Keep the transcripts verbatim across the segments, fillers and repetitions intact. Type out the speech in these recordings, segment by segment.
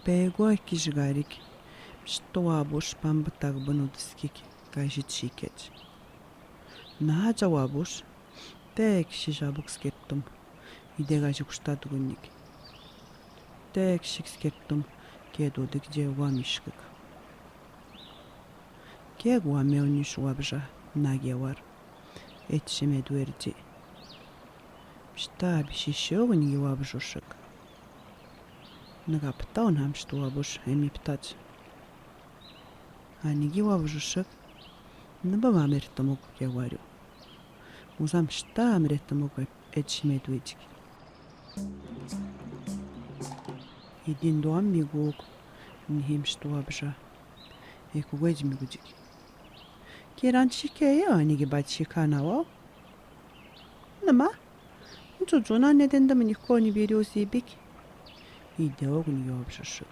Пеэгуай кижгарик, мишта Уабуш памбтагбын удискик, кажит шикеж. Нааджа Уабуш, пеэгши жабук скеттум, иде гажи куштад гунник. Пеэгши скеттум, кедуди гижег Уам ишкик. Кег Уамеу ниш Уабжа, нагевар. Эдши медуэрди. Мишта бишишеу гунги Уабжушек. Ныг аптау наа мишта Уабуш эми птач. Аниги Уабжушек. Ныбым амертамук кег Уарю. Узам мишта амретамук эдши медуэдик. Идин дуам мигук, нихи мишта Уабжа. Экугэдж мигуджик. Керан шикея, аниги бат шикана Уау. Ныма? Джуджуна неденде мынихко ни бириус ибик. Иде огни Уабжушек.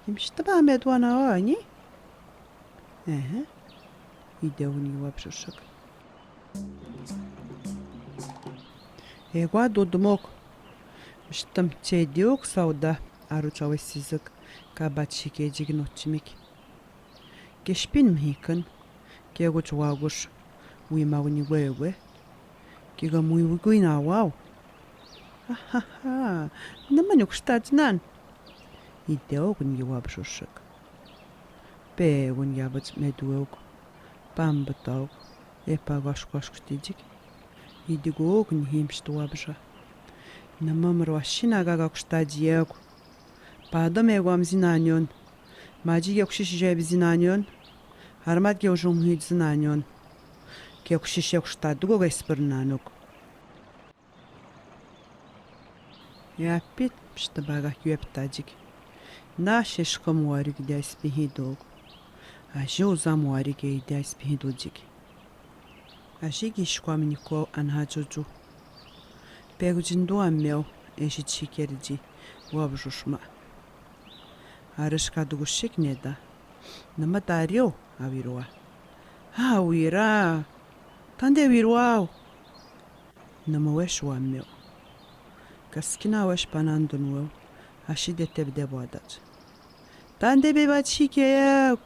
Мишта ба медуана Уау, ани? Эхе. Иде огни Уабжушек. Эгуа дудмок. Миштам чедиук сауда, аручавы сизык, кабат шикеджигин отчимик. Кешпин михикын, кегуч Уагуш, уймагуни гуэгуэ. Кега муйвыгуй на Уау. Аха-ха, ныма нюкштадж нан. Иде огни Уабжушек. Пеэгун ябыч медуэук, памбытаук, эпа гашкуашкуштиджик. Идигук нихи мишта Уабжа. Ныма мыр уашина гага куштадж еук. Падым эгуамзи нанён. Маджи кекшиш жебзи нанён. Армад кеужум хидзи нанён. Кекшиш куштадыгук эспыр нанук. Япит мишта бага кюэп таджик. Наш эшкым Уарик дяйс пихидук. Ажи узам Уарик эй дяйс пихидуджик. Ажи гишкуам нико анха Джуджу. Пег Джинду амеу эшит шикерди Уабжушма. Арышка дугушик неда. Ныма тариу авируа. А, уйра. Танде авируау. Ныма уэш Уамеу. Каскина уэш панан дунуэу, аши детеб дебуададж. Танде бебачи кеек.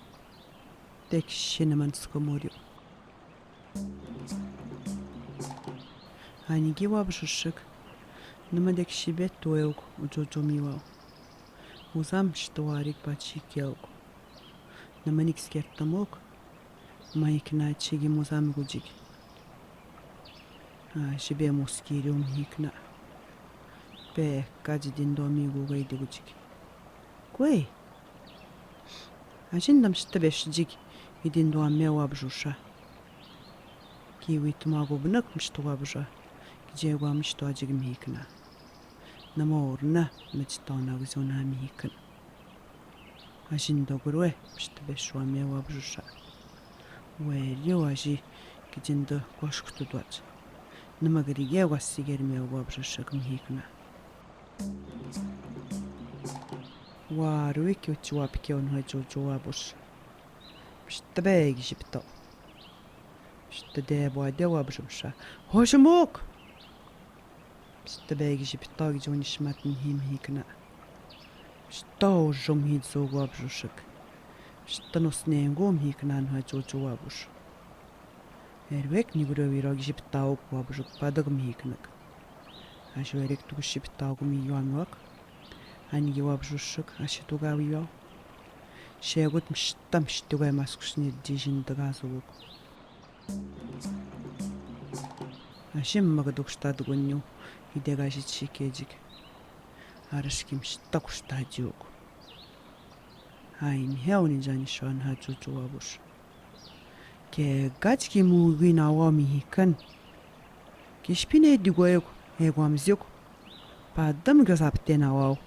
Декши ныман скоморю. Аниги Уабжушек. Ныма декши бет туэук, уджуджум ивау. Узам мишта Уарик бачи кеук. Ныма ник скертамук. Михикна чиги музам гуджик. А, шибе мускирюм михикна. Пе, кадзи Динду ами гугай ди гуджик. Куэй. Ажин дам мишта бешиджик, и Динду аме Уабжуша. Киви тумагу бнык мишта Уабжа. Гиджег Уам мишта аджик михикна. Ныма урна мечтана гзуна михикн. Ажин догруэ мишта бешуа ме Уабжуша. Уэрю ажи гидинда гуашктудуадж. Ныма григе гуассигер ме Уабжушек михикна. Уаруик ючуапке онхой Джуджу Уабуш. Мишта бэйг жиптал. Мишта дебуаде Уабжумша. Хошмук! Мишта бэйг жиптал гиджуни шматн хим михикна. Мишта ужум хидзуг Уабжушек. Мишта нусненгу михикна онхой Джуджу Уабуш. Эрвек нигурё вирог жиптауг Уабжук падаг михикнаг. Ажу эрек тугу жиптауг ми юамюак. Аниги Уабжушек аши туга вио. Шегут мишта миштугай маскушни дижин дагазуг. Ашим мага дукштадгунню, иде гажит шикеджик. Арышки мишта куштадюг. Ай, михеуни джани шуан ха Джуджу Уабуш. Ке гаджки мугин ава михикн. Кишпине дигоюк, эгуамзюк. Падам гёзаптен авау.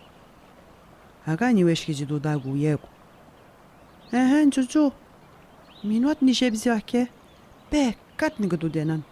Ага нивешки джидуда гуег. Эхен, Джуджу. Минуат нижебзи аке. Пе, кат нигдуденан.